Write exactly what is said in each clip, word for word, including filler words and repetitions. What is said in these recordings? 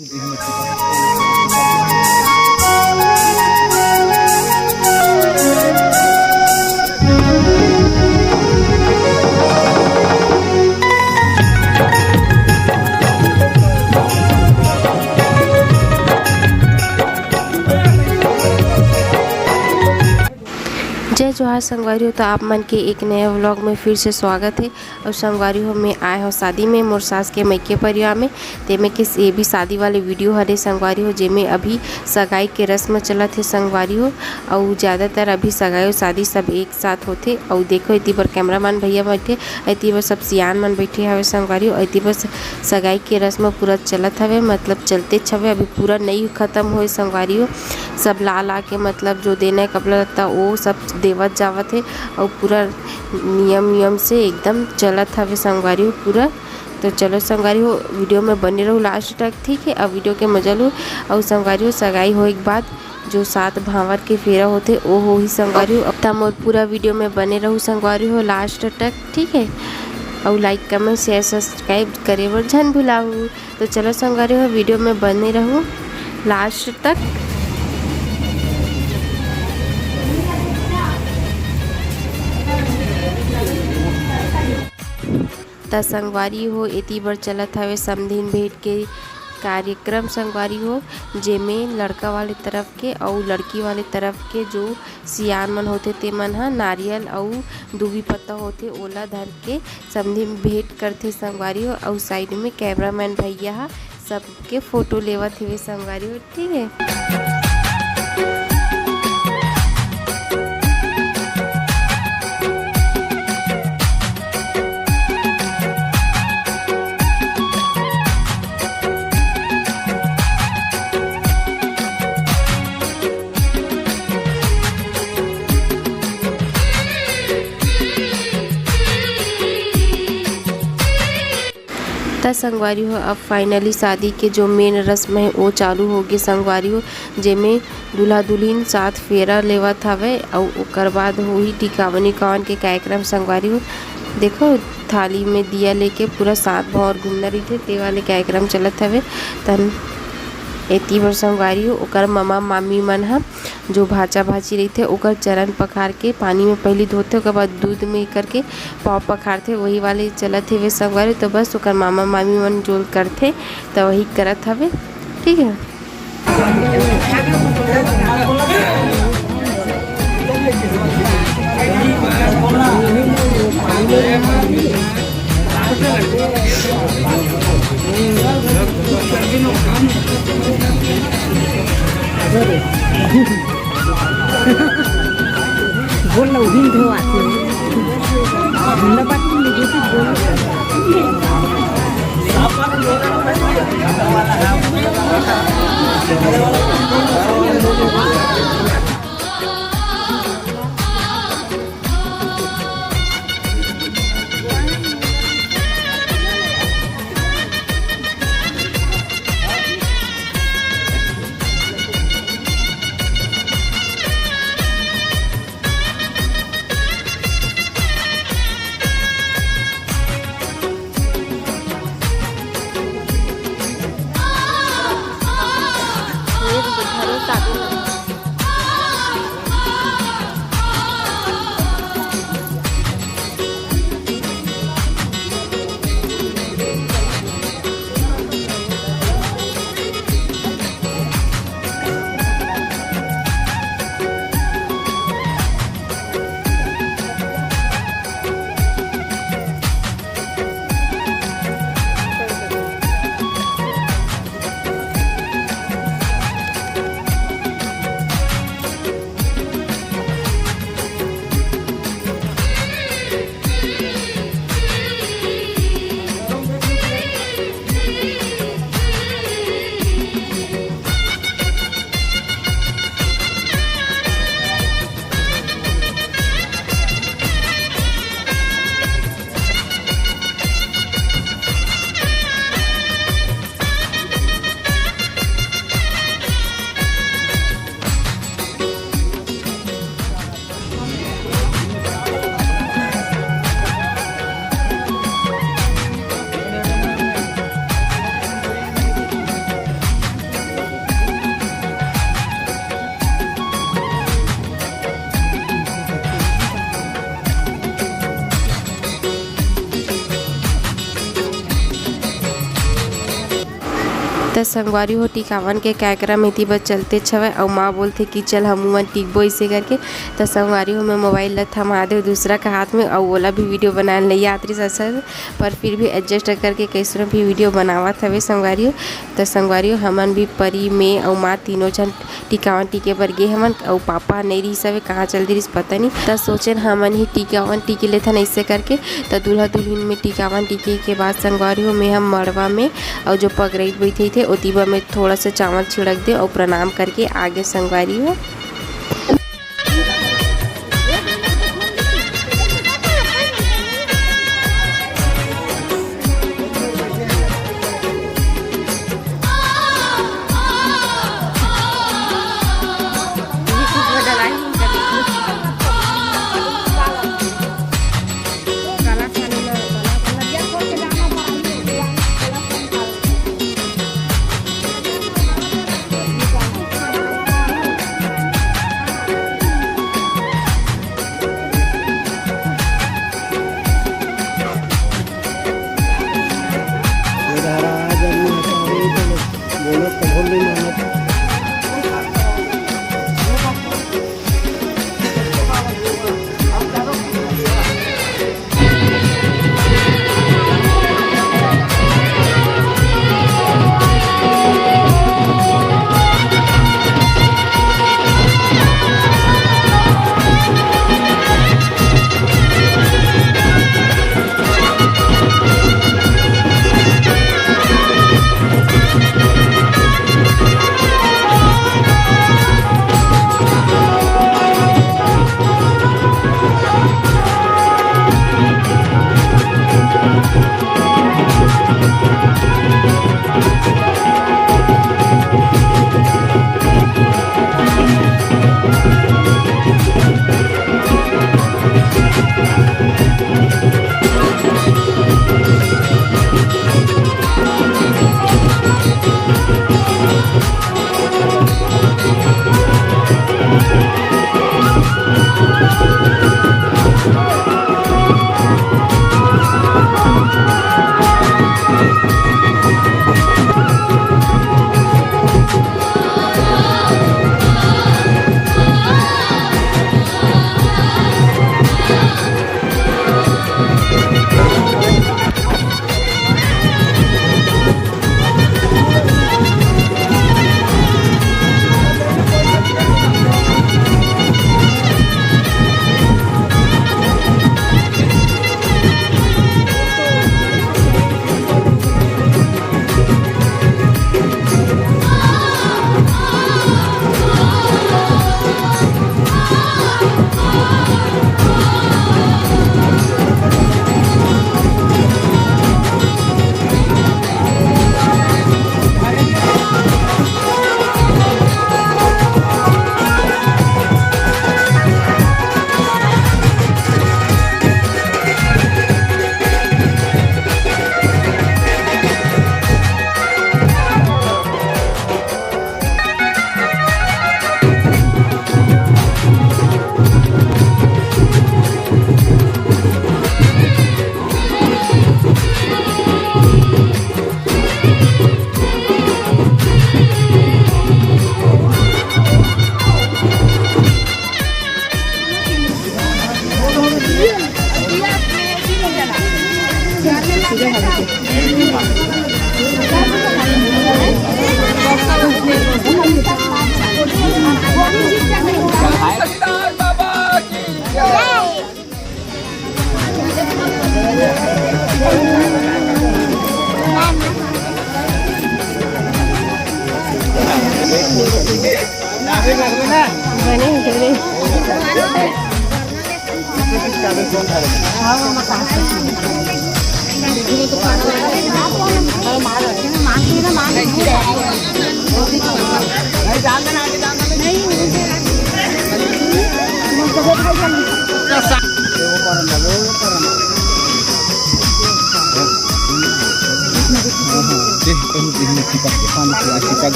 जय जोहार संगवारी हो, तो आप मन के एक नया व्लॉग में फिर से स्वागत है। और संगवारी हो, मैं आए हो शादी में, मोर सास के मइके परिवार में। तेमे के ये भी शादी वाले वीडियो हरे संगवारी हो, जेमे अभी सगाई के रस्म चलत हे संगवारी हो। और ज़्यादातर अभी सगाई और शादी सब एक साथ होथे। और देखो, इति बर कैमरामैन भैया बैठे, इति बर सब सियान मन बैठे हवे संगवारी हो। इति बर स-, सगाई के रस्म पूरा चलत हवे, मतलब चलतेच हवे, अभी पूरा नइ खत्म होए संगवारी हो। सब ला ला के, मतलब जो देना है कपड़ा लत्ता, वो सब देवत जावत है। और पूरा नियम नियम से एकदम चलत हवे संगवारी हो पूरा। तो चलो संगवारी हो, वीडियो में बने रहू लास्ट तक, ठीक है? अब वीडियो के मजा लू। और संगवारी हो, सगाई होए के बाद जो सात भांवर के फेरा होथे, वो होही संगवारी हो। त मोर पूरा वीडियो में बने रहू संगवारी हो लास्ट तक, ठीक है? और लाइक, कमेंट, शेयर, सब्सक्राइब करे बर झन भुलाहू। तो चलो संगवारी हो, वीडियो में बने रहू लास्ट तक। त संगवारी हो, एती बर चलत हवे समधिन भेंट के कार्यक्रम संगवारी हो, जेमे लड़का वाले तरफ के अउ लड़की वाले तरफ के जो सियान मन होथे, ते मन ह नारियल अउ दूबी पत्ता होथे, ओला धर के समधिन भेंट करथे संगवारी हो। अउ साइड में कैमरामैन भैया ह सबके फोटो लेवत हेवे संगवारी हो, ठीक है। त संगवारी हो, अब finally शादी के जो main रस्म है, वो चालू हो गे संगवारी हो, जेमे दूल्हा दुल्हिन सात फेरा लेवत हवे, अउ ओकर बाद होही टिकावन उकावन के कार्यक्रम संगवारी हो। देखो, थाली में दिया लेके पूरा सात भौर घूमना रहिथे, ते वाले कार्यक्रम चलत हवे। तन एती बर संगवारी हो, ओकर ममा मामी मन ह जो भांचा भांची रहिथे, ओकर चरण पखार के पानी में पहिली धोथे, ओकर बाद दूध में करके पाँव पखारथे, वही वाले चलत हेवे संगवारी। तो बस ओकर मामा मामी मन जो करथे, त वही करत हवे, ठीक है। बोल लो, हिंद हो आते हैं। धन्यवाद, तुम लोगों से बोलो। त संगवारी हो, टिकावन के कार्यक्रम एती बर चलतेच हवय, अउ माँ बोलथे कि चल हमू मन टिकबो, अइसे करके। त संगवारी हो, मैं मोबाइल ला थमा देव दूसरा के हाथ में, अउ ओला भी वीडियो बनाए ल नइ आत रिहिस असल, पर फिर भी एडजस्ट करके कइसनो भी वीडियो बनावत हवे संगवारी हो। त संगवारी हो, हमन भी परी, मैं अउ माँ तीनों झन टिकावन टिके बर गे हवन, अउ पापा नइ रिहिस हवे, कहाँ चल दे रिहिस पता नहीं। त सोचेन हमन ही टिकावन टिके लेथन अइसे करके। त दूल्हा दुल्हिन में टिकावन टिके के बाद संगवारी हो, मैं हम मड़वा में, अउ जो पगरई बइठे थे ओती बर मैं थोड़ा सा चावल छिड़क दे अउ प्रणाम करके आगे संगवारी हो।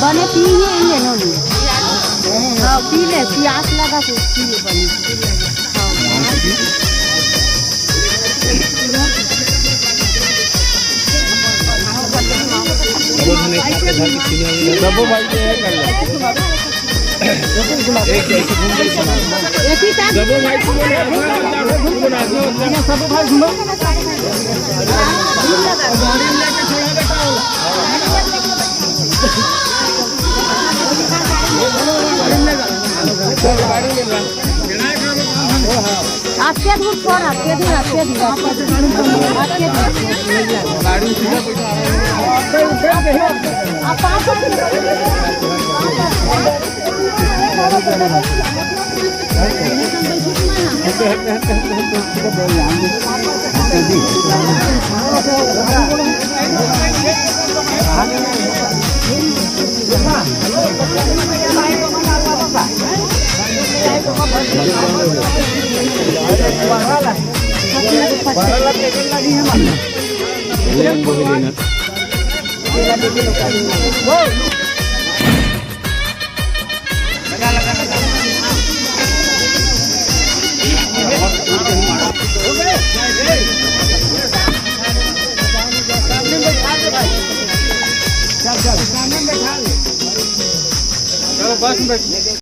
बने पी ले, ले लो नी। हाँ, पी ले, प्यास लगा तो पी ले बने। हाँ। सबो भाई के एक कर ले। एक जैसे घूम के सुना। सबो भाई सुनो ना, सबो भाई घूमो। आते दूर छोड़, आते दूर, आते दूर, आते दूर।